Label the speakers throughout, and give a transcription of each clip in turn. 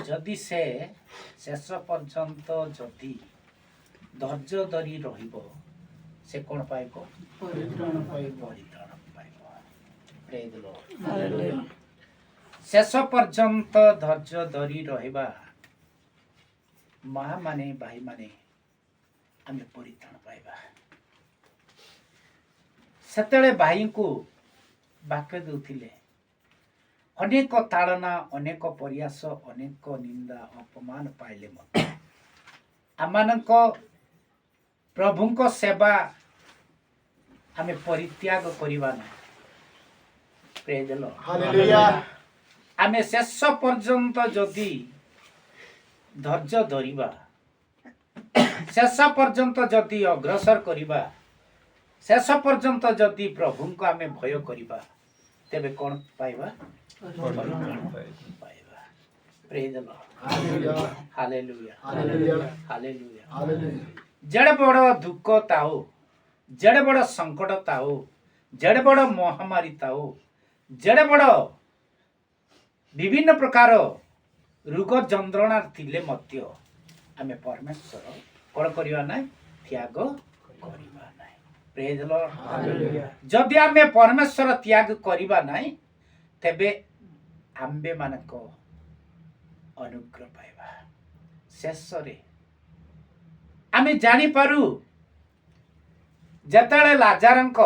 Speaker 1: ଯଦି ସେ ଶେଷ ପର୍ଯ୍ୟନ୍ତ ଯଦି ଧୈର୍ଯ୍ୟ ଧରି ରହିବ, ସେ କ'ଣ ପାଇବ?
Speaker 2: ପରିତ୍ରାଣ ପାଇବ।
Speaker 1: ପରିତ୍ରାଣ ପାଇବ। Praise the Lord. ଶେଷ ପର୍ଯ୍ୟନ୍ତ ଧୈର୍ଯ୍ୟ ଧରି ରହିବା, ମା ମାନେ, ଭାଇମାନେ, ଆମେ ପରିତ୍ରାଣ ପାଇବା। ସେତେବେଳେ ଭାଇଙ୍କୁ ବାକ୍ୟ ଦେଉଥିଲେ, ଅନେକ ତାଡ଼ନା, ଅନେକ ପରିହାସ, ଅନେକ ନିନ୍ଦା ଅପମାନ ପାଇଲେ ମଧ୍ୟ ଆମମାନଙ୍କ ପ୍ରଭୁଙ୍କ ସେବା ଆମେ ପରିତ୍ୟାଗ କରିବା ନାହିଁ। Praise the Lord.
Speaker 3: Hallelujah.
Speaker 1: ଆମେ ଶେଷ ପର୍ଯ୍ୟନ୍ତ ଯଦି ଧୈର୍ଯ୍ୟ ଧରିବା, ଶେଷ ପର୍ଯ୍ୟନ୍ତ ଯଦି ଅଗ୍ରସର କରିବା, ଶେଷ ପର୍ଯ୍ୟନ୍ତ ଯଦି ପ୍ରଭୁଙ୍କୁ ଆମେ ଭୟ କରିବା, ତେବେ କ'ଣ ପାଇବା? ପାଇବା। Praise the Lord.
Speaker 3: Hallelujah.
Speaker 1: Hallelujah.
Speaker 3: Hallelujah.
Speaker 1: Hallelujah.
Speaker 3: Hallelujah.
Speaker 1: ଯେଡ଼େ ବଡ଼ ଦୁଃଖ ଥାଉ, ଯେଡ଼େ ବଡ଼ ସଙ୍କଟ ଥାଉ, ଯେଡ଼େ ବଡ଼ ମହାମାରୀ ଥାଉ, ଯେଡ଼େ ବଡ଼ ବିଭିନ୍ନ ପ୍ରକାର ରୋଗ ଯନ୍ତ୍ରଣା ଥିଲେ ମଧ୍ୟ ଆମେ ପରମେଶ୍ୱର କ'ଣ କରିବା ନାହିଁ? ତ୍ୟାଗ କରିବା ନାହିଁ। Praise the Lord.
Speaker 3: Hallelujah.
Speaker 1: ଯଦି ଆମେ ପରମେଶ୍ୱର ତ୍ୟାଗ କରିବା ନାହିଁ, ତେବେ ଆମ୍ଭେମାନଙ୍କ ଅନୁଗ୍ରହ ପାଇବା। ଶେଷରେ ଆମେ ଜାଣିପାରୁ, ଯେତେବେଳେ ଲାଜାରଙ୍କ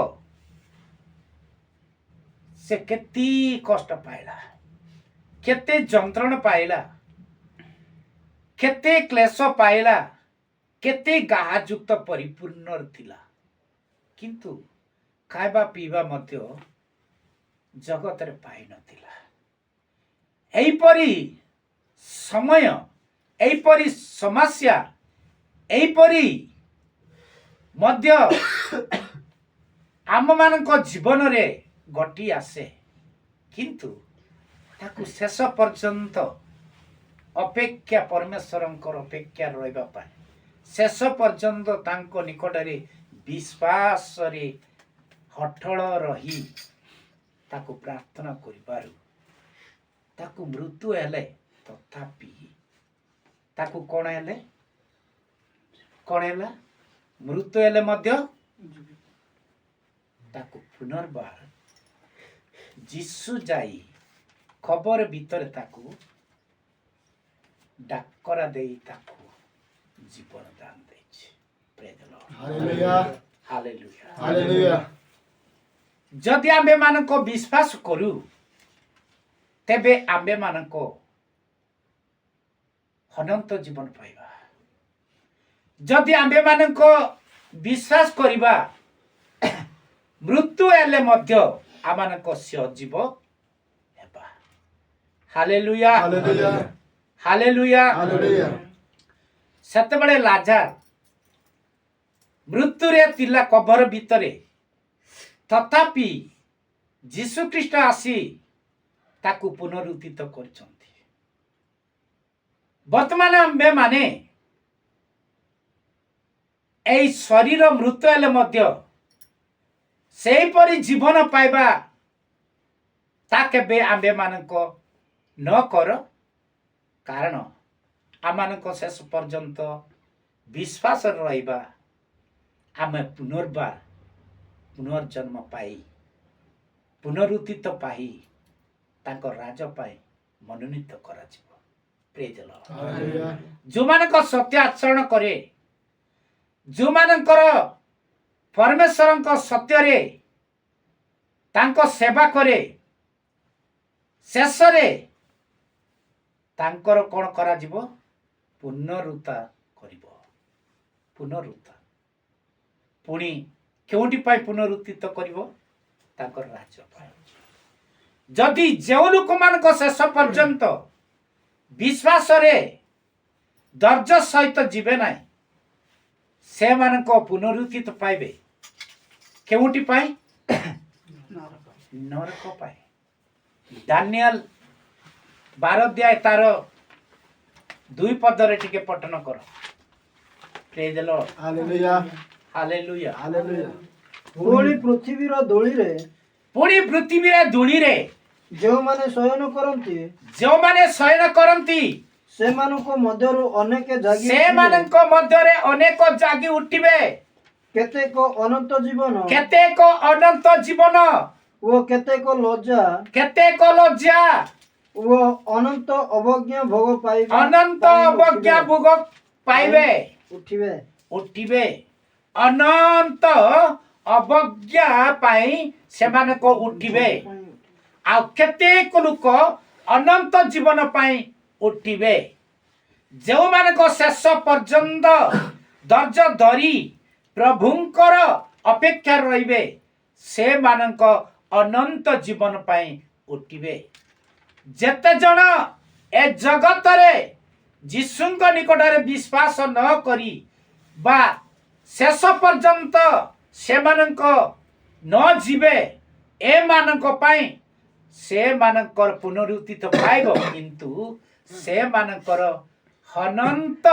Speaker 1: ସେ କେତେ କଷ୍ଟ ପାଇଲା, କେତେ ଯନ୍ତ୍ରଣା ପାଇଲା, କେତେ କ୍ଲେଶ ପାଇଲା, କେତେ ଘାଯୁକ୍ତ ପରିପୂର୍ଣ୍ଣ ଥିଲା, କିନ୍ତୁ ଖାଇବା ପିଇବା ମଧ୍ୟ ଜଗତରେ ପାଇନଥିଲା। ଏହିପରି ସମୟ, ଏହିପରି ସମସ୍ୟା, ଏହିପରି ମଧ୍ୟ ଆମମାନଙ୍କ ଜୀବନରେ ଘଟି ଆସେ। କିନ୍ତୁ ତାକୁ ଶେଷ ପର୍ଯ୍ୟନ୍ତ ଅପେକ୍ଷା, ପରମେଶ୍ୱରଙ୍କର ଅପେକ୍ଷା ରହିବା ପାଇଁ, ଶେଷ ପର୍ଯ୍ୟନ୍ତ ତାଙ୍କ ନିକଟରେ ବିଶ୍ୱାସରେ ଅଟଳ ରହି ତାକୁ ପ୍ରାର୍ଥନା କରିବାରୁ ତାକୁ ମୃତ୍ୟୁ ହେଲେ, ତଥାପି ତାକୁ କ'ଣ ହେଲେ? କ'ଣ ହେଲା? ମୃତ୍ୟୁ ହେଲେ ମଧ୍ୟ ତାକୁ ପୁନର୍ବାର ଯୀଶୁ ଯାଇ କବର ଭିତରେ ତାକୁ ଡାକରା ଦେଇ ତାକୁ ଜୀବନ ଦାନ ଦେଇଛି। Praise the Lord.
Speaker 3: Hallelujah.
Speaker 1: Hallelujah.
Speaker 3: Hallelujah.
Speaker 1: ଯଦି ଆମ୍ଭେମାନଙ୍କ ବିଶ୍ୱାସ କରୁ, ତେବେ ଆମ୍ଭେମାନଙ୍କ ଅନନ୍ତ ଜୀବନ ପାଇବା। ଯଦି ଆମ୍ଭେମାନଙ୍କ ବିଶ୍ୱାସ କରିବା, ମୃତ୍ୟୁ ହେଲେ ମଧ୍ୟ ଆମମାନଙ୍କ ସଜୀବ ହେବା। ହାଲେଲୁୟା।
Speaker 3: Hallelujah.
Speaker 1: Hallelujah.
Speaker 3: Hallelujah.
Speaker 1: ସେତେବେଳେ ଲାଜାର ମୃତ୍ୟୁରେ ଥିଲା କବର ଭିତରେ, ତଥାପି ଯୀଶୁଖ୍ରୀଷ୍ଟ ଆସି ତାକୁ ପୁନରୁତ୍ଥିତ କରିଛନ୍ତି। ବର୍ତ୍ତମାନ ଆମ୍ଭେମାନେ ଏଇ ଶରୀର ମୃତ ହେଲେ ମଧ୍ୟ ସେହିପରି ଜୀବନ ପାଇବା, ତା କେବେ ଆମ୍ଭେମାନଙ୍କ ନ କର। କାରଣ ଆମମାନଙ୍କ ଶେଷ ପର୍ଯ୍ୟନ୍ତ ବିଶ୍ୱାସରେ ରହିବା, ଆମେ ପୁନର୍ବାର ପୁନର୍ଜନ୍ମ ପାଇ, ପୁନରୁତ୍ଥିତ ପାଇ ତାଙ୍କ ରାଜ ପାଇଁ ମନୋନୀତ କରାଯିବ। Praise the Lord.
Speaker 3: Hallelujah.
Speaker 1: ଯେଉଁମାନଙ୍କ ସତ୍ୟ ଆଚରଣ କରେ, ଯେଉଁମାନଙ୍କର ପରମେଶ୍ୱରଙ୍କ ସତ୍ୟରେ ତାଙ୍କ ସେବା କରେ, ଶେଷରେ ତାଙ୍କର କ'ଣ କରାଯିବ? ପୁନରୁତ୍ଥାନ କରିବ। ପୁନରୁତ୍ଥାନ ପୁଣି କେଉଁଠି ପାଇଁ ପୁନରୁତ୍ଥିତ କରିବ? ତାଙ୍କର ରାଜ୍ୟ ପାଇଁ। ଯଦି ଯେଉଁ ଲୋକମାନଙ୍କ ଶେଷ ପର୍ଯ୍ୟନ୍ତ ବିଶ୍ୱାସରେ ଧୈର୍ଯ୍ୟ ସହିତ ଯିବେ ନାହିଁ, ସେମାନଙ୍କ ପୁନରୁତ୍ଥିତ ପାଇବେ କେଉଁଠି ପାଇଁ? ନରକ ପାଇଁ। ଦାନିଏଲ 12 ଅଧ୍ୟାୟ ତାର 2 ପଦରେ ଟିକେ ପଠନ କର। Praise the Lord.
Speaker 3: Hallelujah.
Speaker 1: Hallelujah.
Speaker 3: Hallelujah.
Speaker 2: ପୁଣି ପୃଥିବୀର ଧୂଳିରେ
Speaker 1: ପୁଣି ପୃଥିବୀରେ ଧୂଳିରେ
Speaker 2: ଯେଉଁମାନେ ଶୟନ କରନ୍ତି,
Speaker 1: ଯେଉଁମାନେ ଶୟନ କରନ୍ତି,
Speaker 2: ସେମାନଙ୍କ ମଧ୍ୟରୁ ଅନେକ ଜାଗି ଉଠିବେ।
Speaker 1: ସେମାନଙ୍କ ମଧ୍ୟରେ ଅନେକ ଜାଗି ଉଠିବେ।
Speaker 2: କେତେକ ଅନନ୍ତ ଜୀବନ
Speaker 1: କେତେକ ଅନନ୍ତ ଜୀବନ
Speaker 2: ଓ କେତେକ ଲଜ୍ଜା
Speaker 1: କେତେକ ଲଜ୍ଜା
Speaker 2: ଓ ଅନନ୍ତ ଅବଜ୍ଞା ଭୋଗ ପାଇବା
Speaker 1: ଅନନ୍ତ
Speaker 2: ପାଇଁ
Speaker 1: ଅବଜ୍ଞା
Speaker 2: ଉଠିବେ।
Speaker 1: ଭୋଗ ପାଇବେ।
Speaker 2: ଉଠିବେ।
Speaker 1: ଉଠିବେ। ଅନନ୍ତ ଅବଜ୍ଞା ପାଇଁ ସେମାନଙ୍କ ଉଠିବେ, ଆଉ କେତେକ ଲୋକ ଅନନ୍ତ ଜୀବନ ପାଇଁ ଉଠିବେ। ଯେଉଁମାନଙ୍କ ଶେଷ ପର୍ଯ୍ୟନ୍ତ ଧୈର୍ଯ୍ୟ ଧରି ପ୍ରଭୁଙ୍କର ଅପେକ୍ଷା ରହିବେ, ସେମାନଙ୍କ ଅନନ୍ତ ଜୀବନ ପାଇଁ ଉଠିବେ। ଯେତେ ଜଣ ଏ ଜଗତରେ ଯୀଶୁଙ୍କ ନିକଟରେ ବିଶ୍ୱାସ ନ କରି ବା ଶେଷ ପର୍ଯ୍ୟନ୍ତ ସେମାନଙ୍କ ନ ଯିବେ, ଏମାନଙ୍କ ପାଇଁ ସେମାନଙ୍କର ପୁନରୁତ୍ଥିତ ପାଇବ, କିନ୍ତୁ ସେମାନଙ୍କର ଅନନ୍ତ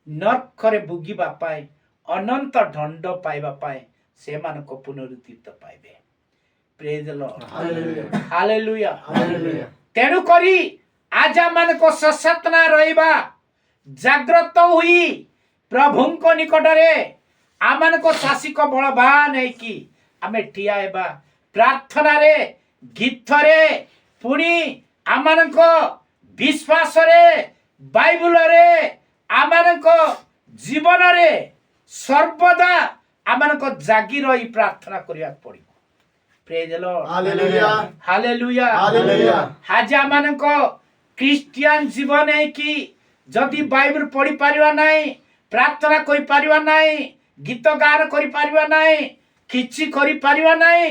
Speaker 1: ନର୍କରେ ଭୋଗିବା ପାଇଁ, ଅନନ୍ତ ଦଣ୍ଡ ପାଇବା ପାଇଁ ସେମାନଙ୍କ ପୁନରୁତ୍ଥିତ ପାଇବେ। Praise the Lord.
Speaker 3: Hallelujah.
Speaker 1: Hallelujah.
Speaker 3: Hallelujah.
Speaker 1: ତେଣୁ କରି ଆଜି ଆମମାନଙ୍କ ସଚେତନା ରହିବା, ଜାଗ୍ରତ ହୋଇ ପ୍ରଭୁଙ୍କ ନିକଟରେ ଆମମାନଙ୍କ ଶାସିକ ବଳବାନ ହେଇକି ଆମେ ଠିଆ ହେବା। ପ୍ରାର୍ଥନାରେ, ଗୀତରେ, ପୁଣି ଆମମାନଙ୍କ ବିଶ୍ୱାସରେ, ବାଇବୁଲରେ, ଆମମାନଙ୍କ ଜୀବନରେ ସର୍ବଦା ଆମମାନଙ୍କ ଜାଗି ରହି ପ୍ରାର୍ଥନା କରିବାକୁ ପଡ଼ିବ। Praise the Lord.
Speaker 3: Hallelujah.
Speaker 1: Hallelujah.
Speaker 3: Hallelujah.
Speaker 1: ଆଜି ଆମମାନଙ୍କ ଖ୍ରୀଷ୍ଟିଆନ ଜୀବନ ହେଇକି ଯଦି ବାଇବଲ ପଢିପାରିବା ନାହିଁ, ପ୍ରାର୍ଥନା କରିପାରିବା ନାହିଁ, ଗୀତ ଗାନ କରିପାରିବା ନାହିଁ, କିଛି କରିପାରିବା ନାହିଁ,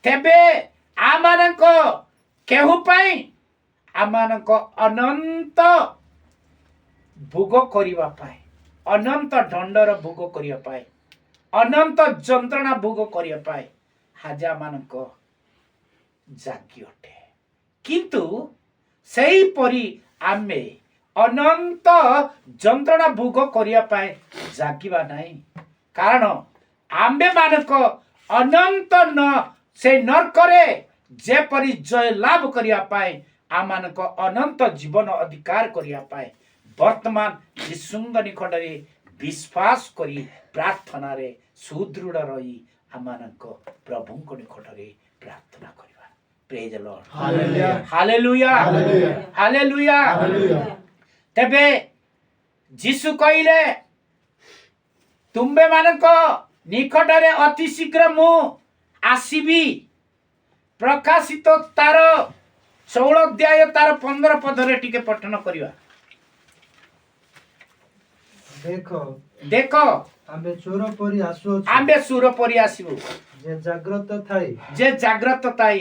Speaker 1: ତେବେ ଆମମାନଙ୍କ କେଉଁ ପାଇଁ? ଆମମାନଙ୍କ ଅନନ୍ତ ଭୋଗ କରିବା ପାଇଁ, ଅନନ୍ତ ଦଣ୍ଡର ଭୋଗ କରିବା ପାଇଁ, ଅନନ୍ତ ଯନ୍ତ୍ରଣା ଭୋଗ କରିବା ପାଇଁ ହାଜାମାନଙ୍କ ଜାଗି ଅଟେ। କିନ୍ତୁ ସେହିପରି ଆମେ ଅନନ୍ତ ଯନ୍ତ୍ରଣା ଭୋଗ କରିବା ପାଇଁ ଜାଗିବା ନାହିଁ, କାରଣ ଆମ୍ଭେମାନଙ୍କ ଅନନ୍ତ ନ ସେ ନର୍କରେ ଯେପରି ଜୟ ଲାଭ କରିବା ପାଇଁ, ଆମମାନଙ୍କ ଅନନ୍ତ ଜୀବନ ଅଧିକାର କରିବା ପାଇଁ ବର୍ତ୍ତମାନ ଯୀଶୁଙ୍କ ନିକଟରେ ବିଶ୍ୱାସ କରି ପ୍ରାର୍ଥନାରେ ସୁଦୃଢ଼ ରହି ଆମମାନଙ୍କ ପ୍ରଭୁଙ୍କ ନିକଟରେ ପ୍ରାର୍ଥନା କରିବା। Praise the Lord.
Speaker 3: Hallelujah.
Speaker 1: Hallelujah.
Speaker 3: Hallelujah.
Speaker 1: Hallelujah.
Speaker 3: Hallelujah.
Speaker 1: ତେବେ ଯୀଶୁ କହିଲେ, ତୁମ୍ଭେମାନଙ୍କ ନିକଟରେ ଅତି ଶୀଘ୍ର ମୁଁ ଆସିବି। ପ୍ରକାଶିତ ତାର 16 ଅଧ୍ୟାୟ ତାର 15 ପଦରେ ଟିକେ ପଠନ କରିବା।
Speaker 2: ଦେଖ,
Speaker 1: ଦେଖ,
Speaker 2: ଆମ୍ଭେ ଚୋର ପରି ଆସୁଅଛୁ।
Speaker 1: ଆମ୍ଭେ ଚୋର ପରି ଆସିବୁ।
Speaker 2: ଯେ ଜାଗ୍ରତ ଥାଇ
Speaker 1: ଯେ ଜାଗ୍ରତ ଥାଇ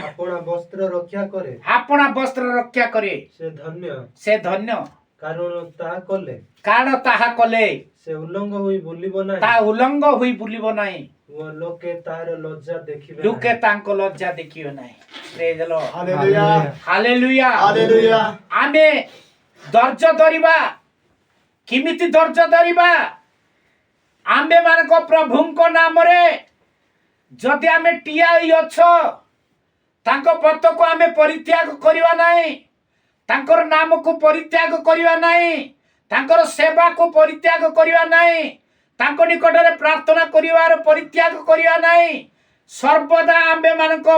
Speaker 2: ଆପଣା ବସ୍ତ୍ର ରକ୍ଷା କରେ,
Speaker 1: ଆପଣା ବସ୍ତ୍ର ରକ୍ଷା କରେ,
Speaker 2: ସେ ଧନ୍ୟ।
Speaker 1: ସେ ଧନ୍ୟ।
Speaker 2: କାରଣ ତାହା କଲେ
Speaker 1: କାରଣ ତାହା କଲେ
Speaker 2: ସେ ଉଲଙ୍ଗ ହୋଇ ବୁଲିବ
Speaker 1: ତା
Speaker 2: ନାହିଁ
Speaker 1: ଉଲଙ୍ଗ ହୋଇ ବୁଲିବ ନାହିଁ
Speaker 2: ଓ ଲୋକେ ତାହାର ଲଜ୍ଜା ଦେଖିବେ
Speaker 1: ଲୋକେ
Speaker 2: ନାହିଁ।
Speaker 1: ତାଙ୍କ ଲଜ୍ଜା ଦେଖିବେ ନାହିଁ। Praise the Lord.
Speaker 3: Hallelujah.
Speaker 1: Hallelujah.
Speaker 3: Hallelujah.
Speaker 1: ଆମେ ଧୈର୍ଯ୍ୟ ଧରିବା। କେମିତି ଧୈର୍ଯ୍ୟ ଧରିବା? ଆମ୍ଭେମାନଙ୍କ ପ୍ରଭୁଙ୍କ ନାମରେ ଯଦି ଆମେ ଠିଆ ହୋଇଅଛ, ତାଙ୍କ ପଥକୁ ଆମେ ପରିତ୍ୟାଗ କରିବା ନାହିଁ, ତାଙ୍କର ନାମକୁ ପରିତ୍ୟାଗ କରିବା ନାହିଁ, ତାଙ୍କର ସେବାକୁ ପରିତ୍ୟାଗ କରିବା ନାହିଁ, ତାଙ୍କ ନିକଟରେ ପ୍ରାର୍ଥନା କରିବାର ପରିତ୍ୟାଗ କରିବା ନାହିଁ। ସର୍ବଦା ଆମ୍ଭେମାନଙ୍କ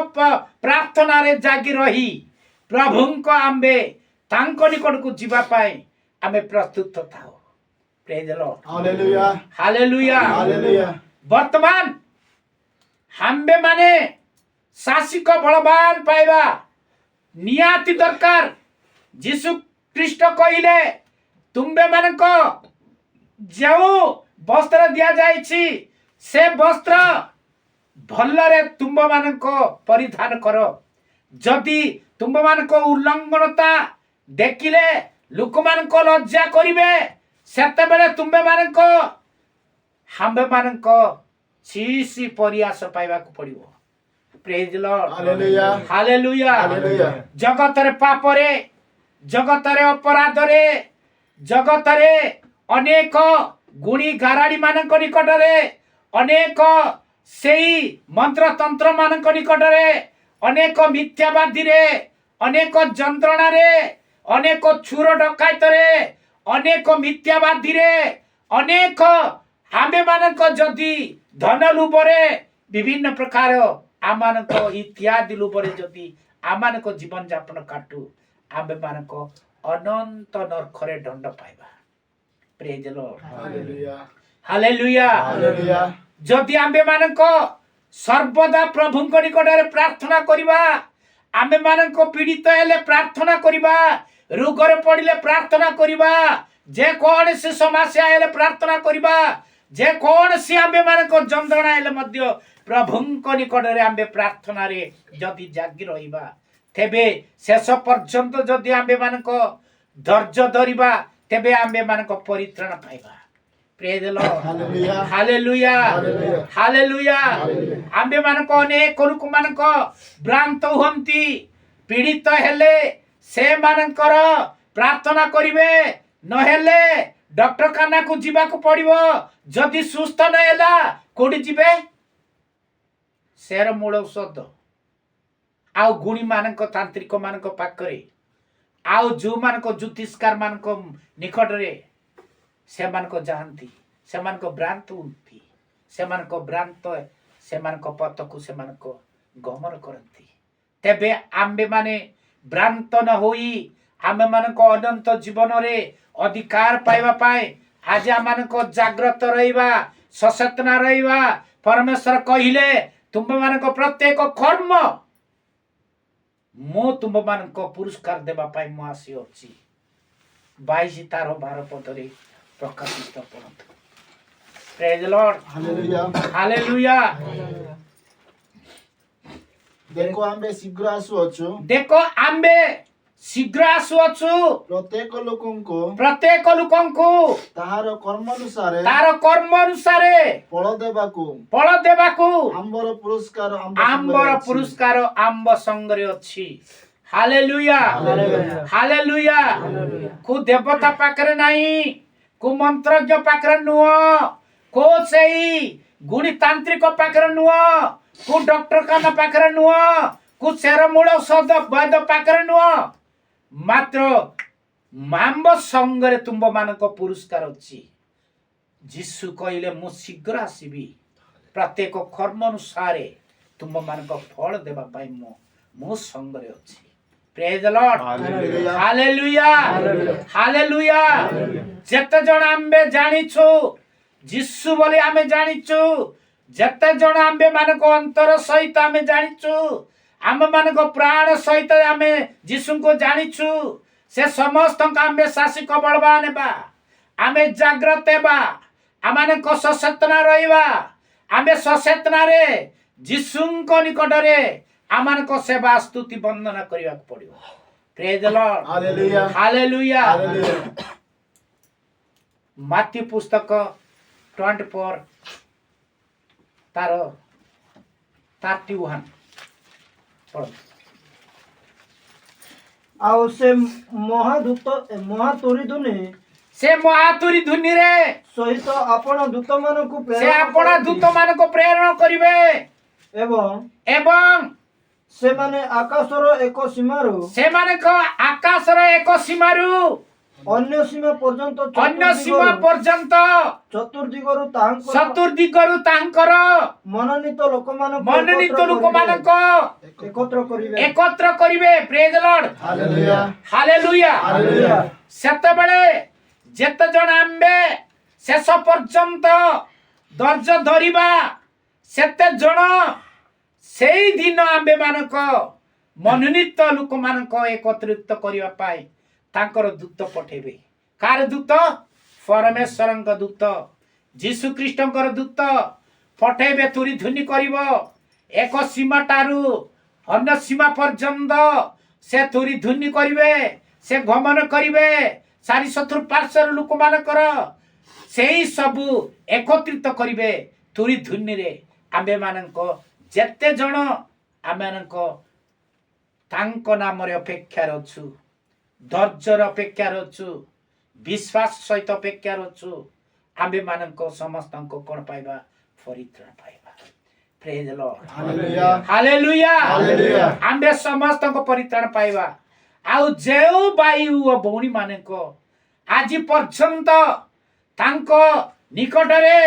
Speaker 1: ପ୍ରାର୍ଥନାରେ ଜାଗି ରହି ପ୍ରଭୁଙ୍କ ଆମ୍ଭେ ତାଙ୍କ ନିକଟକୁ ଯିବା ପାଇଁ ଆମେ ପ୍ରସ୍ତୁତ ଥାଉ। Praise the Lord.
Speaker 3: Hallelujah.
Speaker 1: Hallelujah.
Speaker 3: Hallelujah.
Speaker 1: ବର୍ତ୍ତମାନ ଆମ୍ଭେମାନେ ଶାସିକ ବଳବାନ ପାଇବା ନିହାତି ଦରକାର। ଯୀଶୁ ଖ୍ରୀଷ୍ଟ କହିଲେ, ତୁମ୍ଭେମାନଙ୍କ ଯେଉଁ ବସ୍ତ୍ର ଦିଆଯାଇଛି, ସେ ବସ୍ତ୍ର ଭଲରେ ତୁମ୍ଭମାନଙ୍କ ପରିଧାନ କର। ଯଦି ତୁମ୍ଭମାନଙ୍କ ଉଲ୍ଲଙ୍ଘନତା ଦେଖିଲେ ଲୋକମାନଙ୍କ ଲଜ୍ଜା କରିବେ, ସେତେବେଳେ ତୁମ୍ଭେମାନଙ୍କ ଆମ୍ଭେମାନଙ୍କ ଛି ପରିହାସ ପାଇବାକୁ ପଡ଼ିବ। Praise the Lord.
Speaker 3: Hallelujah.
Speaker 1: Hallelujah.
Speaker 3: Hallelujah.
Speaker 1: ଜଗତରେ ପାପରେ, ଜଗତରେ ଅପରାଧରେ, ଜଗତରେ ଅନେକ ଗୁଣି ଗାରାଡ଼ି ମାନଙ୍କ ନିକଟରେ, ଅନେକ ସେଇ ମନ୍ତ୍ରତନ୍ତ୍ର ମାନଙ୍କ ନିକଟରେ, ଅନେକ ମିଥ୍ୟାବାଦୀରେ, ଅନେକ ଯନ୍ତ୍ରଣାରେ, ଅନେକ ଚୋର ଡକାୟତରେ, ଅନେକ ମିଥ୍ୟାବାଦୀରେ, ଅନେକ ଆମ୍ଭେମାନଙ୍କ ଯଦି ଧନ ଲୋଭରେ, ବିଭିନ୍ନ ପ୍ରକାର ଆମମାନଙ୍କ ଇତ୍ୟାଦି ଲୋଭରେ ଯଦି ଆମମାନଙ୍କ ଜୀବନ ଯାପନ କାଟୁ, ଆମ୍ଭେମାନଙ୍କ ଅନନ୍ତ ନର୍କରେ ଦଣ୍ଡ ପାଇବା। Praise Lord.
Speaker 3: Hallelujah.
Speaker 1: Hallelujah.
Speaker 3: Hallelujah.
Speaker 1: ଯଦି ଆମ୍ଭେମାନଙ୍କ ସର୍ବଦା ପ୍ରଭୁଙ୍କ ନିକଟରେ ପ୍ରାର୍ଥନା କରିବା, ଆମ୍ଭେମାନଙ୍କ ପୀଡ଼ିତ ହେଲେ ପ୍ରାର୍ଥନା କରିବା, ରୋଗରେ ପଡ଼ିଲେ ପ୍ରାର୍ଥନା କରିବା, ଯେକୌଣସି ସମସ୍ୟା ହେଲେ ପ୍ରାର୍ଥନା କରିବା, ଯେକୌଣସି ଆମ୍ଭେମାନଙ୍କ ଯନ୍ତ୍ରଣା ହେଲେ ମଧ୍ୟ ପ୍ରଭୁଙ୍କ ନିକଟରେ ଆମ୍ଭେ ପ୍ରାର୍ଥନାରେ ଯଦି ଜାଗି ରହିବା, ତେବେ ଶେଷ ପର୍ଯ୍ୟନ୍ତ ଯଦି ଆମ୍ଭେମାନଙ୍କ ଧୈର୍ଯ୍ୟ ଧରିବା, ତେବେ ଆମ୍ଭେମାନଙ୍କ ପରିତ୍ରାଣ ପାଇବା। Praise the Lord.
Speaker 3: Hallelujah.
Speaker 1: Hallelujah.
Speaker 3: Hallelujah.
Speaker 1: Hallelujah.
Speaker 3: Hallelujah.
Speaker 1: ଆମ୍ଭେମାନଙ୍କ ଅନେକ ଲୋକମାନଙ୍କ ଭ୍ରାନ୍ତ ହୁଅନ୍ତି। ପୀଡ଼ିତ ହେଲେ ସେମାନଙ୍କର ପ୍ରାର୍ଥନା କରିବେ, ନହେଲେ ଡକ୍ଟରଖାନାକୁ ଯିବାକୁ ପଡ଼ିବ। ଯଦି ସୁସ୍ଥ ନ ହେଲା, କୋଉଠି ଯିବେ? ସେର ମୂଳ ଔଷଧ ଆଉ ଗୁଣୀମାନଙ୍କ, ତାନ୍ତ୍ରିକ ମାନଙ୍କ ପାଖରେ, ଆଉ ଯେଉଁମାନଙ୍କ ଜ୍ୟୋତିଷ୍କାର ମାନଙ୍କ ନିକଟରେ ସେମାନଙ୍କ ଯାଆନ୍ତି। ସେମାନଙ୍କ ଭ୍ରାନ୍ତ ହୁଅନ୍ତି, ସେମାନଙ୍କ ଭ୍ରାନ୍ତ ସେମାନଙ୍କ ପଥକୁ ସେମାନଙ୍କ ଗମନ କରନ୍ତି। ତେବେ ଆମ୍ଭେମାନେ ଭ୍ରାନ୍ତ ନ ହୋଇ ଆମ୍ଭେମାନଙ୍କ ଅନନ୍ତ ଜୀବନରେ ଅଧିକାର ପାଇବା ପାଇଁ ଆଜି ଆମମାନଙ୍କ ଜାଗ୍ରତ ରହିବା, ସଚେତନ ରହିବା। ପରମେଶ୍ୱର କହିଲେ, ତୁମ୍ଭମାନଙ୍କ ପ୍ରତ୍ୟେକ କର୍ମ ମୁଁ ତୁମ୍ଭମାନଙ୍କ ପୁରସ୍କାର ଦେବା ପାଇଁ ମୁଁ ଆସିଅଛି। 22 ତାର 12 ପଦରେ ପ୍ରକାଶିତ ପଢ଼ନ୍ତୁ। Praise the Lord.
Speaker 3: Hallelujah.
Speaker 1: Hallelujah.
Speaker 3: ଦେଖ, ଆମ୍ଭେ ଶୀଘ୍ର ଆସୁଅଛୁ।
Speaker 1: ଦେଖ, ଆମ୍ଭେ ଶୀଘ୍ର ଆସୁଅଛୁ।
Speaker 3: ପ୍ରତ୍ୟେକ ଲୋକଙ୍କୁ
Speaker 1: ପ୍ରତ୍ୟେକ ଲୋକଙ୍କୁ
Speaker 3: ତାହାର କର୍ମାନୁସାରେ
Speaker 1: ତାର କର୍ମ ଅନୁସାରେ
Speaker 3: ଫଳ ଦେବାକୁ
Speaker 1: ଫଳ ଦେବାକୁ
Speaker 3: ଆମ୍ଭର ପୁରସ୍କାର ଆମ୍ଭ
Speaker 1: ଆମ୍ଭର
Speaker 3: ସଙ୍ଗରେ ଅଛି।
Speaker 1: ପୁରସ୍କାର ଆମ୍ଭ ସଙ୍ଗରେ ଅଛି। ହାଲେଲୁୟା।
Speaker 3: ହାଲେଲୁୟା।
Speaker 1: ହାଲେଲୁୟା। କୋଉ ଦେବତା ପାଖରେ ନାହିଁ, କୋଉ ମନ୍ତ୍ରଜ୍ଞ ପାଖରେ ନୁହଁ, କୋଉ ସେଇ ଗୁଣି ତାନ୍ତ୍ରିକ ପାଖରେ ନୁହଁ, କୋଉ ଡକ୍ଟରଖାନା ପାଖରେ ନୁହଁ, କୋଉ ଚେରମୂଳ ଔଷଧ ବୈଦ ପାଖରେ ନୁହଁ, ମାତ୍ର ଆମ୍ଭ ସଙ୍ଗରେ ତୁମ୍ଭମାନଙ୍କ ପୁରସ୍କାର ଅଛି। ଯୀଶୁ କହିଲେ, ମୁଁ ଶୀଘ୍ର ଆସିବି, ପ୍ରତ୍ୟେକ କର୍ମ ଅନୁସାରେ ତୁମ୍ଭମାନଙ୍କ ଫଳ ଦେବା ପାଇଁ ମୁଁ ମୋ ସଙ୍ଗରେ ଅଛି। Praise the Lord.
Speaker 3: Hallelujah.
Speaker 1: Hallelujah. Hallelujah. ଯେତେ ଜଣ ଆମ୍ଭେ ଜାଣିଛୁ ଯୀଶୁ ବୋଲି ଆମେ ଜାଣିଛୁ, ଯେତେ ଜଣ ଆମ୍ଭେ ମାନଙ୍କ ଅନ୍ତର ସହିତ ଆମେ ଜାଣିଛୁ, ଆମମାନଙ୍କ ପ୍ରାଣ ସହିତ ଆମେ ଯୀଶୁଙ୍କୁ ଜାଣିଛୁ, ସେ ସମସ୍ତଙ୍କୁ ଆମ୍ଭେ ଶାସିକ ବଳବାନ ହେବା। ଆମେ ଜାଗ୍ରତ ହେବା, ଆମମାନଙ୍କ ସଚେତନ ରହିବା। ଆମେ ସଚେତନାରେ ଯୀଶୁଙ୍କ ନିକଟରେ ଆମମାନଙ୍କ ସେବା, ସ୍ତୁତି, ବନ୍ଦନା କରିବାକୁ ପଡ଼ିବ। Praise the Lord.
Speaker 3: Hallelujah.
Speaker 1: Hallelujah.
Speaker 3: Hallelujah.
Speaker 1: Matthew ପୁସ୍ତକ 24 ତାର 31 ପଢ଼ନ୍ତୁ।
Speaker 2: ଆଉ ସେ ମହାଦୂତ ମହାତୂରୀ ଧ୍ୱନି
Speaker 1: ସେ ମହାତୁରୀ ଧ୍ୱନିରେ
Speaker 2: ସହିତ ଆପଣା ଦୂତମାନଙ୍କୁ
Speaker 1: ସେ
Speaker 2: ପ୍ରେରଣ
Speaker 1: ଆପଣା
Speaker 2: କରନ୍ତି
Speaker 1: ଦୂତମାନଙ୍କୁ ପ୍ରେରଣ କରିବେ
Speaker 2: ଏବଂ
Speaker 1: ଏବଂ
Speaker 2: ସେମାନେ ଆକାଶର ଏକ ସୀମାରୁ
Speaker 1: ସେମାନଙ୍କ ଆକାଶର ଏକ ସୀମାରୁ
Speaker 2: ଅନ୍ୟ ସୀମା ପର୍ଯ୍ୟନ୍ତ
Speaker 1: ଅନ୍ୟ ସୀମା ପର୍ଯ୍ୟନ୍ତ
Speaker 2: ଚତୁର୍ଦିଗରୁ ତାହାଙ୍କର
Speaker 1: ଚତୁର୍ଦିଗରୁ ତାଙ୍କର
Speaker 2: ମନୋନୀତ ଲୋକମାନଙ୍କୁ
Speaker 1: ମନୋନୀତ
Speaker 2: ଏକତ୍ର କରିବେ।
Speaker 1: ଲୋକମାନଙ୍କ
Speaker 2: ଏକତ୍ର କରିବେ।
Speaker 1: ଏକତ୍ର କରିବେ। Praise Lord.
Speaker 3: Hallelujah.
Speaker 1: Hallelujah.
Speaker 3: Hallelujah.
Speaker 1: ସେତେବେଳେ ଯେତେ ଜଣ ଆମ୍ଭେ ଶେଷ ପର୍ଯ୍ୟନ୍ତ ଧୈର୍ଯ୍ୟ ଧରିବା, ସେତେ ଜଣ ସେଇ ଦିନ ଆମ୍ଭେମାନଙ୍କ ମନୋନୀତ ଲୋକମାନଙ୍କ ଏକତ୍ରିତ କରିବା ପାଇଁ ତାଙ୍କର ଦୂତ ପଠେଇବେ। କାହାର ଦୂତ? ପରମେଶ୍ୱରଙ୍କ ଦୂତ, ଯୀଶୁ ଖ୍ରୀଷ୍ଟଙ୍କର ଦୂତ ପଠେଇବେ। ତୁରି ଧ୍ୱନି କରିବ, ଏକ ସୀମାଟାରୁ ଅନ୍ୟ ସୀମା ପର୍ଯ୍ୟନ୍ତ ସେ ତୁରି ଧ୍ୱନି କରିବେ, ସେ ଗମନ କରିବେ। ଚାରି ଚତୁଃପାର୍ଶ୍ୱର ଲୋକମାନଙ୍କର ସେଇ ସବୁ ଏକତ୍ରିତ କରିବେ ତୁରି ଧ୍ୱନିରେ। ଆମ୍ଭେମାନଙ୍କ ଯେତେ ଜଣ ଆମମାନଙ୍କ ତାଙ୍କ ନାମରେ ଅପେକ୍ଷାରେ ଅଛୁ, ଧୈର୍ଯ୍ୟର ଅପେକ୍ଷାରେ ଅଛୁ, ବିଶ୍ୱାସ ସହିତ ଅପେକ୍ଷାରେ ଅଛୁ, ଆମ୍ଭେମାନଙ୍କ ସମସ୍ତଙ୍କ କ'ଣ ପାଇବା? ପରିତ୍ରାଣ ପାଇବା। Praise Lord.
Speaker 3: Hallelujah.
Speaker 1: Hallelujah.
Speaker 3: Hallelujah.
Speaker 1: ଆମ୍ଭେ ସମସ୍ତଙ୍କ ପରିତ୍ରାଣ ପାଇବା। ଆଉ ଯେଉଁ ଭାଇ ଓ ଭଉଣୀମାନଙ୍କ ଆଜି ପର୍ଯ୍ୟନ୍ତ ତାଙ୍କ ନିକଟରେ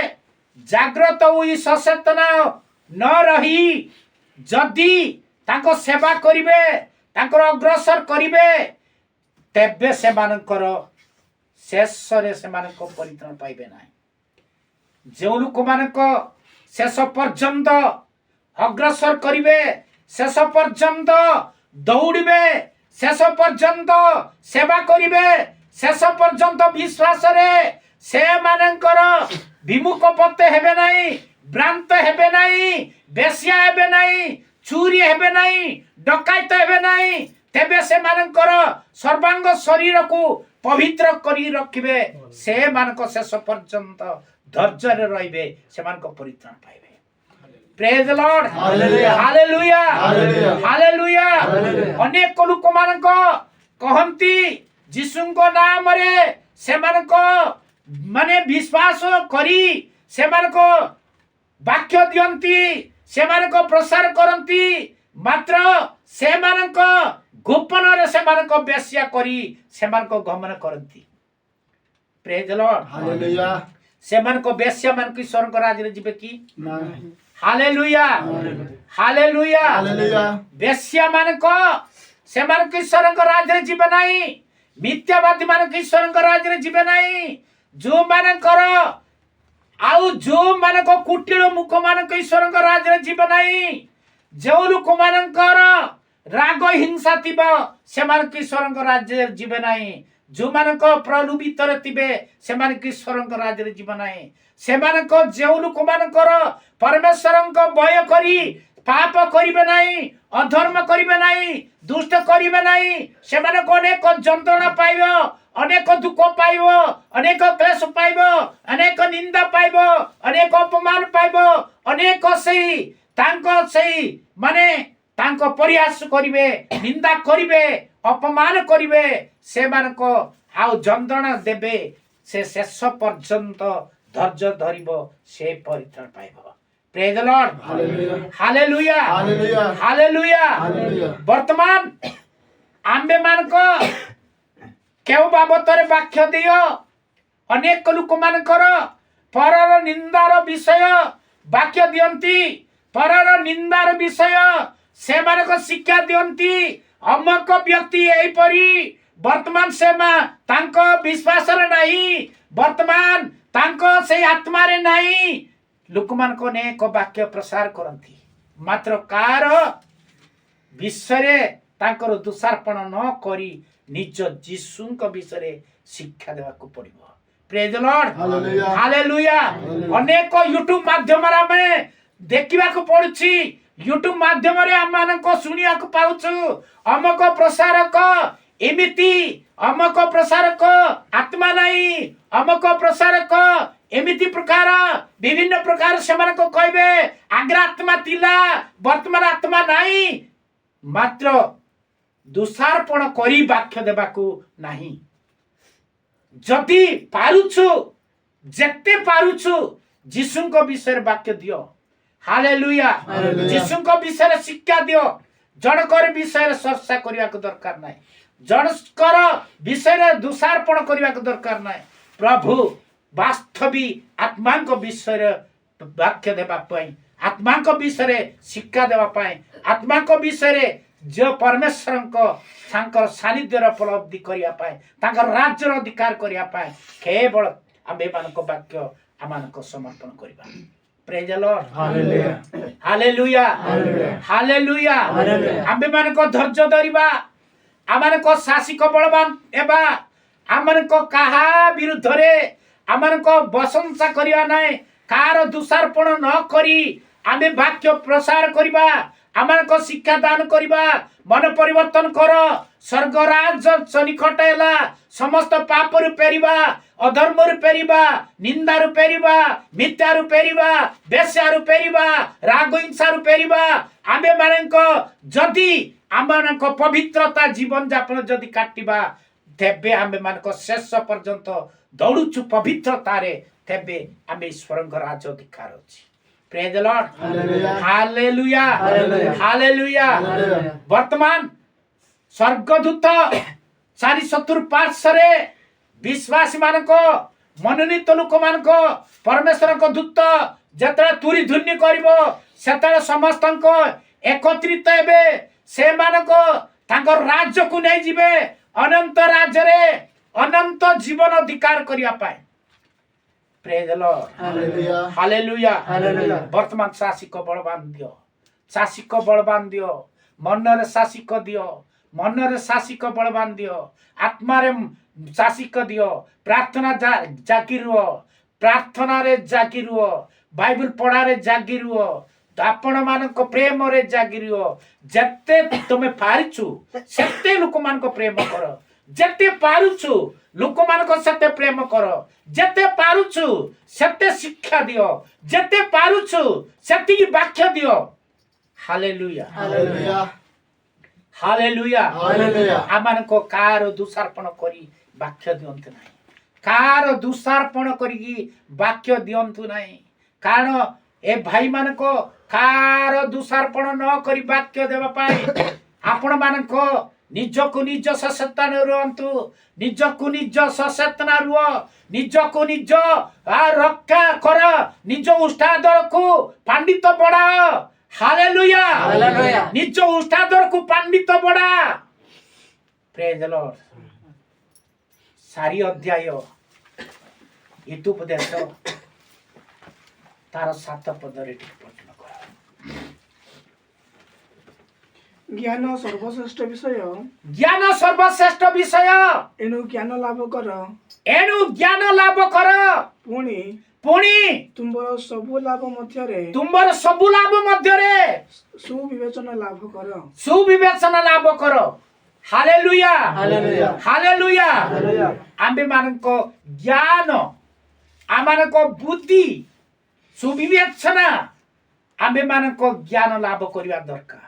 Speaker 1: ଜାଗ୍ରତ ହୋଇ ସଚେତନ ନ ରହି ଯଦି ତାଙ୍କ ସେବା କରିବେ, ତାଙ୍କର ଅଗ୍ରସର କରିବେ, ତେବେ ସେମାନଙ୍କର ଶେଷରେ ସେମାନଙ୍କ ପରିତ୍ରାଣ ପାଇବେ ନାହିଁ। ଯେଉଁ ଲୋକମାନଙ୍କ ଶେଷ ପର୍ଯ୍ୟନ୍ତ ଅଗ୍ରସର କରିବେ, ଶେଷ ପର୍ଯ୍ୟନ୍ତ ଦୌଡ଼ିବେ, ଶେଷ ପର୍ଯ୍ୟନ୍ତ ସେବା କରିବେ, ଶେଷ ପର୍ଯ୍ୟନ୍ତ ବିଶ୍ୱାସରେ ସେମାନଙ୍କର ବିମୁଖ ପଥ ହେବେ ନାହିଁ, ଭ୍ରାନ୍ତ ହେବେ ନାହିଁ, ବେଶ୍ୟା ହେବେ ନାହିଁ, ଚୋରି ହେବେ ନାହିଁ, ଡକାୟତ ହେବେ ନାହିଁ, ତେବେ ସେମାନଙ୍କର ସର୍ବାଙ୍ଗ ଶରୀରକୁ ପବିତ୍ର କରି ରଖିବେ। ସେମାନଙ୍କ ଶେଷ ପର୍ଯ୍ୟନ୍ତ ଧୈର୍ଯ୍ୟରେ ରହିବେ, ସେମାନଙ୍କ ପରିତ୍ରାଣ ପାଇବେ। Praise the Lord.
Speaker 3: Hallelujah.
Speaker 1: Hallelujah.
Speaker 3: Hallelujah.
Speaker 1: Hallelujah.
Speaker 3: Hallelujah.
Speaker 1: ଅନେକ ଲୋକମାନଙ୍କ କହନ୍ତି, ଯୀଶୁଙ୍କ ନାମରେ ସେମାନଙ୍କ ମାନେ ବିଶ୍ୱାସ କରି ସେମାନଙ୍କ ବାକ୍ୟ ଦିଅନ୍ତି, ସେମାନଙ୍କ ପ୍ରସାର କରନ୍ତି, ମାତ୍ର ସେମାନଙ୍କ ଗୋପନରେ ସେମାନଙ୍କ ବେଶ୍ୟା କରି ସେମାନଙ୍କ ଗମନ କରନ୍ତି। Praise the Lord.
Speaker 3: Hallelujah.
Speaker 1: ସେମାନଙ୍କ ବେଶ୍ୟା ମାନଙ୍କୁ ଈଶ୍ୱରଙ୍କ ରାଜ୍ୟରେ ଯିବେ କି?
Speaker 3: ନାହିଁ।
Speaker 1: Hallelujah, hallelujah.
Speaker 3: ହାଲେଲୁୟା।
Speaker 1: ବେଶ୍ୟା ମାନଙ୍କ ସେମାନଙ୍କ ଈଶ୍ୱରଙ୍କ ରାଜ୍ୟରେ ଯିବେ ନାହିଁ। ମିଥ୍ୟାବାଦୀ ମାନଙ୍କ ଈଶ୍ୱରଙ୍କ ରାଜ୍ୟରେ ଯିବେ ନାହିଁ। ଯୋଉମାନଙ୍କର ଆଉ ଯୋଉମାନଙ୍କ କୁଟିଳ ମୁଖ ମାନଙ୍କ ଈଶ୍ୱରଙ୍କ ରାଜ୍ୟରେ ଯିବେ ନାହିଁ। ଯେଉଁ ଲୋକମାନଙ୍କର ରାଗ ହିଂସା ଥିବ, ସେମାନଙ୍କ ଈଶ୍ୱରଙ୍କ ରାଜ୍ୟରେ ଯିବେ ନାହିଁ। ଯୋଉମାନଙ୍କ ପ୍ରଲୋଭିତରେ ଥିବେ, ସେମାନଙ୍କ ଈଶ୍ୱରଙ୍କ ରାଜ୍ୟରେ ଯିବେ ନାହିଁ। ସେମାନଙ୍କ ଯେଉଁ ଲୋକମାନଙ୍କର ପରମେଶ୍ୱରଙ୍କ ଭୟ କରି ପାପ କରିବେ ନାହିଁ, ଅଧର୍ମ କରିବେ ନାହିଁ, ଦୁଷ୍ଟ କରିବେ ନାହିଁ, ସେମାନଙ୍କୁ ଅନେକ ଯନ୍ତ୍ରଣା ପାଇବ, ଅନେକ ଦୁଃଖ ପାଇବ, ଅନେକ କ୍ଲେଶ ପାଇବ, ଅନେକ ନିନ୍ଦା ପାଇବ, ଅନେକ ଅପମାନ ପାଇବ, ଅନେକ ସେଇ ତାଙ୍କ ସେଇ ମାନେ ତାଙ୍କ ପରିହାସ କରିବେ, ନିନ୍ଦା କରିବେ, ଅପମାନ କରିବେ, ସେମାନଙ୍କ ଆଉ ଯନ୍ତ୍ରଣା ଦେବେ। ସେ ଶେଷ ପର୍ଯ୍ୟନ୍ତ ଧୈର୍ଯ୍ୟ ଧରିବ, ସେ ପରିତ୍ରାଣ ପାଇବ। Praise the Lord.
Speaker 3: Hallelujah.
Speaker 1: Hallelujah.
Speaker 3: Hallelujah.
Speaker 1: Hallelujah.
Speaker 3: Hallelujah.
Speaker 1: ବର୍ତ୍ତମାନ ଆମ୍ଭେମାନଙ୍କ କେଉଁ ବାବଦରେ ବାକ୍ୟ ଦିଅ? ଅନେକ ଲୋକମାନଙ୍କର ପରର ନିନ୍ଦାର ବିଷୟ ବାକ୍ୟ ଦିଅନ୍ତି, ପରର ନିନ୍ଦାର ବିଷୟ ସେମାନଙ୍କ ଶିକ୍ଷା ଦିଅନ୍ତି। ଅମକ ବ୍ୟକ୍ତି ଏହିପରି, ବର୍ତ୍ତମାନ ସେମା ତାଙ୍କ ବିଶ୍ୱାସରେ ନାହିଁ, ବର୍ତ୍ତମାନ ତାଙ୍କ ସେଇ ଆତ୍ମାରେ ନାହିଁ। ଲୋକମାନଙ୍କ ଅନେକ ବାକ୍ୟ ପ୍ରସାର କରନ୍ତି, ମାତ୍ର କାହାର ବିଷୟରେ ତାଙ୍କର ଦୋଷାରୋପଣ ନ କରି ନିଜ ଯୀଶୁଙ୍କ ବିଷୟରେ ଶିକ୍ଷା ଦେବାକୁ ପଡ଼ିବ। Praise the Lord.
Speaker 3: Hallelujah.
Speaker 1: Hallelujah.
Speaker 3: Hallelujah.
Speaker 1: ଅନେକ ୟୁଟ୍ୟୁବ ମାଧ୍ୟମରେ ଆମେ ଦେଖିବାକୁ ପଡୁଛି, ୟୁଟ୍ୟୁବ ମାଧ୍ୟମରେ ଆମମାନଙ୍କ ଶୁଣିବାକୁ ପାଉଛୁ, ଅମକ ପ୍ରସାରକ ଏମିତି, ଅମକ ପ୍ରସାରକ ଆତ୍ମା ନାହିଁ, ଅମକ ପ୍ରସାରକ ଏମିତି ପ୍ରକାର, ବିଭିନ୍ନ ପ୍ରକାର ସେମାନଙ୍କ କହିବେ, ଆଗ୍ର ଆତ୍ମା ଥିଲା, ବର୍ତ୍ତମାନ ଆତ୍ମା ନାହିଁ। ମାତ୍ର ଦୋଷାରୋପଣ କରି ବାକ୍ୟ ଦେବାକୁ ନାହିଁ। ଯଦି ପାରୁଛୁ, ଯେତେ ପାରୁଛୁ ଯୀଶୁଙ୍କ ବିଷୟରେ ବାକ୍ୟ ଦିଅ। ହାଲେଲୁୟା।
Speaker 3: ହାଲେଲୁୟା।
Speaker 1: ଯୀଶୁଙ୍କ ବିଷୟରେ ଶିକ୍ଷା ଦିଅ। ଜଣଙ୍କର ବିଷୟରେ ଚର୍ଚ୍ଚା କରିବାକୁ ଦରକାର ନାହିଁ, ଜଣଙ୍କର ବିଷୟରେ ଦୋଷାରୋପଣ କରିବାକୁ ଦରକାର ନାହିଁ। ପ୍ରଭୁ ବାସ୍ତବିକ ଆତ୍ମାଙ୍କ ବିଷୟରେ ବାକ୍ୟ ଦେବା ପାଇଁ, ଆତ୍ମାଙ୍କ ବିଷୟରେ ଶିକ୍ଷା ଦେବା ପାଇଁ, ଆତ୍ମାଙ୍କ ବିଷୟରେ ଯେଉଁ ପରମେଶ୍ୱରଙ୍କ ତାଙ୍କର ସାନ୍ନିଧ୍ୟର ଉପଲବ୍ଧି କରିବା ପାଇଁ, ତାଙ୍କର ରାଜ୍ୟର ଅଧିକାର କରିବା ପାଇଁ କେବଳ ଆମ୍ଭେମାନଙ୍କ ବାକ୍ୟ ଆମମାନଙ୍କ ସମର୍ପଣ କରିବା। Praise the Lord.
Speaker 3: Hallelujah.
Speaker 1: Hallelujah.
Speaker 3: Hallelujah.
Speaker 1: Hallelujah.
Speaker 3: Hallelujah.
Speaker 1: ଆମ୍ଭେମାନଙ୍କ ଧୈର୍ଯ୍ୟ ଧରିବା, ଆମମାନଙ୍କ ସାହସିକ ବଳବାନ ହେବା। ଆମମାନଙ୍କ କାହା ବିରୁଦ୍ଧରେ ଆମମାନଙ୍କ ପ୍ରଶଂସା କରିବା ନାହିଁ। କାହାର ଦୋଷାରୋପଣ ନ କରି ଆମେ ବାକ୍ୟ ପ୍ରସାର କରିବା, ଆମମାନଙ୍କ ଶିକ୍ଷା ଦାନ କରିବା। ମନ ପରିବର୍ତ୍ତନ କର, ସ୍ୱର୍ଗରାଜ ନିକଟ ହେଲା। ସମସ୍ତ ପାପରୁ ଫେରିବା, ଅଧର୍ମରୁ ଫେରିବା, ନିନ୍ଦାରୁ ଫେରିବା, ମିଥ୍ୟାରୁ ଫେରିବା, ବେଶ୍ୟାରୁ ଫେରିବା, ରାଗ ହିଂସାରୁ ଫେରିବା। ଆମ୍ଭେମାନଙ୍କ ଯଦି ଆମମାନଙ୍କ ପବିତ୍ରତା ଜୀବନ ଯାପନ ଯଦି କାଟିବା, ତେବେ ଆମ୍ଭେମାନଙ୍କ ଶେଷ ପର୍ଯ୍ୟନ୍ତ ଦୌଡ଼ୁଛୁ ପବିତ୍ରତାରେ, ତେବେ ଆମେ ଈଶ୍ୱରଙ୍କ ରାଜ ଅଧିକାର ଅଛି। Praise the Lord.
Speaker 3: Hallelujah.
Speaker 1: Hallelujah.
Speaker 3: Hallelujah.
Speaker 1: Hallelujah.
Speaker 3: Hallelujah.
Speaker 1: ବର୍ତ୍ତମାନ ସ୍ୱର୍ଗଦୂତ ଚାରି ଚତୁଃପାର୍ଶ୍ୱରେ ବିଶ୍ୱାସୀ ମାନଙ୍କ, ମନୋନୀତ ଲୋକମାନଙ୍କ, ପରମେଶ୍ୱରଙ୍କ ଦୂତ ଯେତେବେଳେ ତୁରି ଧ୍ୱନି କରିବ, ସେତେବେଳେ ସମସ୍ତଙ୍କ ଏକତ୍ରିତ ହେବେ। ସେମାନଙ୍କ ତାଙ୍କ ରାଜ୍ୟକୁ ନେଇଯିବେ, ଅନନ୍ତ ରାଜ୍ୟରେ ଅନନ୍ତ ଜୀବନ ଅଧିକାର କରିବା ପାଇଁ। Praise the Lord.
Speaker 3: Hallelujah.
Speaker 1: Hallelujah.
Speaker 2: Hallelujah.
Speaker 1: ବର୍ତ୍ତମାନ ସାହସିକ ବଳବାନ ଦିଅ, ସାହସିକ ବଳବାନ ଦିଅ, ମନରେ ସାହସିକ ଦିଅ, ମନରେ ସାହସିକ ବଳବାନ ଦିଅ, ଆତ୍ମାରେ ସାହସିକ ଦିଅ। ପ୍ରାର୍ଥନା ଜାଗି ରୁହ, ପ୍ରାର୍ଥନାରେ ଜାଗି ରୁହ, ବାଇବଲ ପଢ଼ାରେ ଜାଗି ରୁହ, ଆପଣମାନଙ୍କ ପ୍ରେମରେ ଜାଗି ରୁହ। ଯେତେ ତୁମେ ପାରୁଛୁ, ସେତେ ଲୋକମାନଙ୍କ ପ୍ରେମ କର। ଯେତେ ପାରୁଛୁ, ଲୋକମାନଙ୍କ ସେତେ ପ୍ରେମ କର। ଯେତେ ପାରୁଛୁ, ସେତେ ଶିକ୍ଷା ଦିଅ। ଯେତେ ପାରୁଛୁ, ସେତିକି ବାକ୍ୟ ଦିଅ। ହାଲେଲୁୟା।
Speaker 3: ହାଲେଲୁୟା।
Speaker 1: ହାଲେଲୁୟା।
Speaker 3: ହାଲେଲୁୟା।
Speaker 1: ଆମମାନଙ୍କ କାହାର ଦୋଷାରୋପଣ କରି ବାକ୍ୟ ଦିଅନ୍ତୁ ନାହିଁ। କାହାର ଦୋଷାରୋପଣ କରିକି ବାକ୍ୟ ଦିଅନ୍ତୁ ନାହିଁ। କାରଣ ଏ ଭାଇମାନଙ୍କ କାହାର ଦୋଷାରୋପଣ ନ କରି ବାକ୍ୟ ଦେବା ପାଇଁ ଆପଣମାନଙ୍କ ନିଜକୁ ନିଜ ସଚେତନ ରୁହନ୍ତୁ। ନିଜକୁ ନିଜ ସଚେତନ ରୁହ। ନିଜକୁ ନିଜ ରକ୍ଷା କର। ନିଜ ଓଷ୍ଠାଧରକୁ ପାଣ୍ଡିତ ବଢାଅ। ହାଲେଲୁୟା।
Speaker 2: ହାଲେଲୁୟା।
Speaker 1: ନିଜ ଓଷ୍ଠାଧରକୁ ପାଣ୍ଡିତ ବଢା। Praise the Lord. ଚାରି ଅଧ୍ୟାୟ ହିତୋପଦେଶ ତାର 7 ପଦରେ ଟିକେ ପଠନ କର।
Speaker 4: ଜ୍ଞାନ ସର୍ବଶ୍ରେଷ୍ଠ ବିଷୟ।
Speaker 1: ଜ୍ଞାନ ସର୍ବଶ୍ରେଷ୍ଠ ବିଷୟ।
Speaker 4: ଏଣୁ ଜ୍ଞାନ ଲାଭ କର।
Speaker 1: ଏଣୁ ଜ୍ଞାନ ଲାଭ କର।
Speaker 4: ପୁଣି
Speaker 1: ପୁଣି
Speaker 4: ତୁମ୍ଭର ସବୁ ଲାଭ ମଧ୍ୟରେ
Speaker 1: ତୁମ୍ଭର ସବୁ ଲାଭ ମଧ୍ୟରେ
Speaker 4: ସୁବିବେଚନା ଲାଭ କର।
Speaker 1: ସୁବିବେଚନା ଲାଭ କର। ହାଲେଲୁୟା।
Speaker 2: ହାଲେଲୁୟା।
Speaker 1: ହାଲେଲୁୟା।
Speaker 2: ହାଲେଲୁୟା।
Speaker 1: ଆମ୍ଭେମାନଙ୍କ ଜ୍ଞାନ, ଆମମାନଙ୍କ ବୁଦ୍ଧି, ସୁବିବେଚନା, ଆମ୍ଭେମାନଙ୍କ ଜ୍ଞାନ ଲାଭ କରିବା ଦରକାର।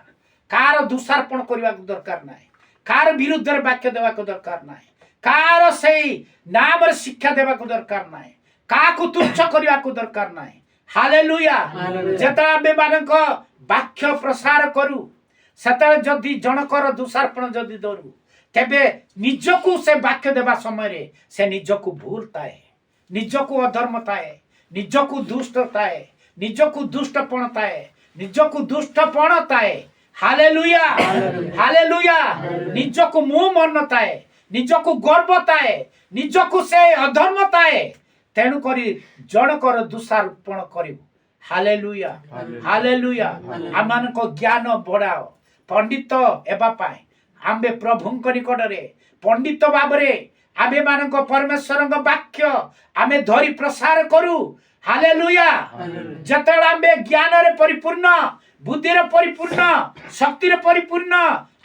Speaker 1: କାହାର ଦୋଷାରୋପଣ କରିବାକୁ ଦରକାର ନାହିଁ। କାହାର ବିରୁଦ୍ଧରେ ବାକ୍ୟ ଦେବାକୁ ଦରକାର ନାହିଁ। କାହାର ସେଇ ନାମରେ ଶିକ୍ଷା ଦେବାକୁ ଦରକାର ନାହିଁ। କାହାକୁ ତୁଚ୍ଛ କରିବାକୁ ଦରକାର ନାହିଁ। ହାଲେଲୁୟା।
Speaker 2: ହାଲେଲୁୟା।
Speaker 1: ଯେତେବେଳେ ଆମ୍ଭେମାନଙ୍କ ବାକ୍ୟ ପ୍ରସାର କରୁ, ସେତେବେଳେ ଯଦି ଜଣକର ଦୋଷାରୋପଣ ଯଦି ଧରୁ, ତେବେ ନିଜକୁ ସେ ବାକ୍ୟ ଦେବା ସମୟରେ ସେ ନିଜକୁ ଭୁଲ ଥାଏ, ନିଜକୁ ଅଧର୍ମ ଥାଏ, ନିଜକୁ ଦୁଷ୍ଟ ଥାଏ, ନିଜକୁ ଦୁଷ୍ଟପଣ ଥାଏ, ନିଜକୁ ଦୁଷ୍ଟପଣ ଥାଏ। ହାଲେଲୁୟା। ହାଲେଲୁୟା। ନିଜକୁ ମୁଁ ମନ ଥାଏ, ନିଜକୁ ଗର୍ବ ଥାଏ, ନିଜକୁ ସେ ଅଧର୍ମ ଥାଏ। ତେଣୁକରି ଜଣକର ଦୋଷାରୋପଣ କରିବୁ। ହାଲେଲୁୟା। ହାଲେଲୁୟା। ଆମମାନଙ୍କ ଜ୍ଞାନ ବଢ଼ାଅ ପଣ୍ଡିତ ହେବା ପାଇଁ। ଆମ୍ଭେ ପ୍ରଭୁଙ୍କ ନିକଟରେ ପଣ୍ଡିତ ଭାବରେ ଆମ୍ଭେମାନଙ୍କ ପରମେଶ୍ୱରଙ୍କ ବାକ୍ୟ ଆମେ ଧରି ପ୍ରସାର କରୁ। ହାଲେଲୁୟା। ଯେତେବେଳେ ଆମ୍ଭେ ଜ୍ଞାନରେ ପରିପୂର୍ଣ୍ଣ, ବୁଦ୍ଧିରେ ପରିପୂର୍ଣ୍ଣ, ଶକ୍ତିରେ ପରିପୂର୍ଣ୍ଣ,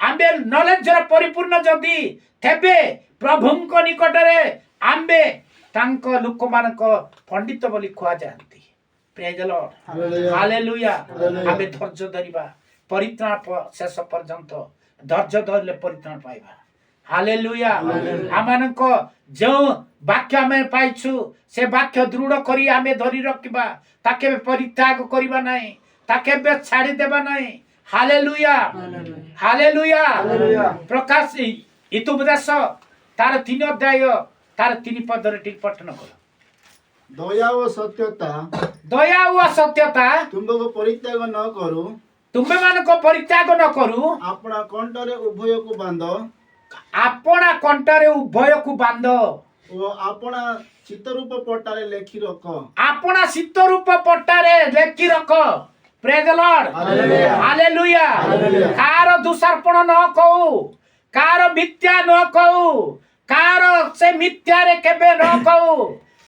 Speaker 1: ଆମ୍ଭେ ନଲେଜରେ ପରିପୂର୍ଣ୍ଣ ଯଦି, ତେବେ ପ୍ରଭୁଙ୍କ ନିକଟରେ ଆମ୍ଭେ ତାଙ୍କ ଲୋକମାନଙ୍କ ପଣ୍ଡିତ ବୋଲି କୁହାଯାଆନ୍ତି। Praise the Lord.
Speaker 3: Hallelujah.
Speaker 1: Hallelujah.
Speaker 3: Hallelujah.
Speaker 1: ଆମେ ଧୈର୍ଯ୍ୟ ଧରିବା ପରିତ୍ରାଣ ଶେଷ ପର୍ଯ୍ୟନ୍ତ। ଧୈର୍ଯ୍ୟ ଧରିଲେ ପରିତ୍ରାଣ ପାଇବା। ହାଲେଲୁୟା। ଆମମାନଙ୍କ ଯେଉଁ ବାକ୍ୟ ଆମେ ପାଇଛୁ, ସେ ବାକ୍ୟ ଦୃଢ଼ କରି ଆମେ ଧରି ରଖିବା। ତା କେବେ ପରିତ୍ୟାଗ କରିବା ନାହିଁ, ତା କେବେ ଛାଡ଼ିଦେବା ନାହିଁ। ହାଲେଲୁୟା। ହାଲେଲୁୟା।
Speaker 2: ହାଲେଲୁୟା।
Speaker 1: ପ୍ରକାଶ ହିତୋପଦେଶ ତାର 3 ଅଧ୍ୟାୟ ତାର 3 ପଦରେ ଟିକେ ପଠନ କର।
Speaker 3: ଦୟା ଓ ସତ୍ୟତା
Speaker 1: ଦୟା ଓ ସତ୍ୟତା
Speaker 3: ତୁମ୍ଭକୁ ପରିତ୍ୟାଗ ନ କରୁ।
Speaker 1: ତୁମ୍ଭେମାନଙ୍କ ପରିତ୍ୟାଗ ନ କରୁ।
Speaker 3: ଆପଣା କଣ୍ଟାରେ ଉଭୟକୁ ବାନ୍ଧ।
Speaker 1: ଆପଣା କଣ୍ଟାରେ ଉଭୟକୁ ବାନ୍ଧ।
Speaker 3: ଓ ଆପଣା ଚିତ୍ତରୂପ ପଟାରେ ଲେଖି ରଖ।
Speaker 1: ଆପଣା ଚିତ୍ତରୂପ ପଟାରେ ଲେଖି ରଖ। Praise the Lord.
Speaker 3: Hallelujah.
Speaker 1: Hallelujah.
Speaker 3: Hallelujah.
Speaker 1: କାହାର ଦୋଷାରୋପଣ ନ କହୁ, କାହାର ମିଥ୍ୟା ନ କହୁ, କାହାର ସେ ମିଥ୍ୟାରେ କେବେ ନ କହୁ।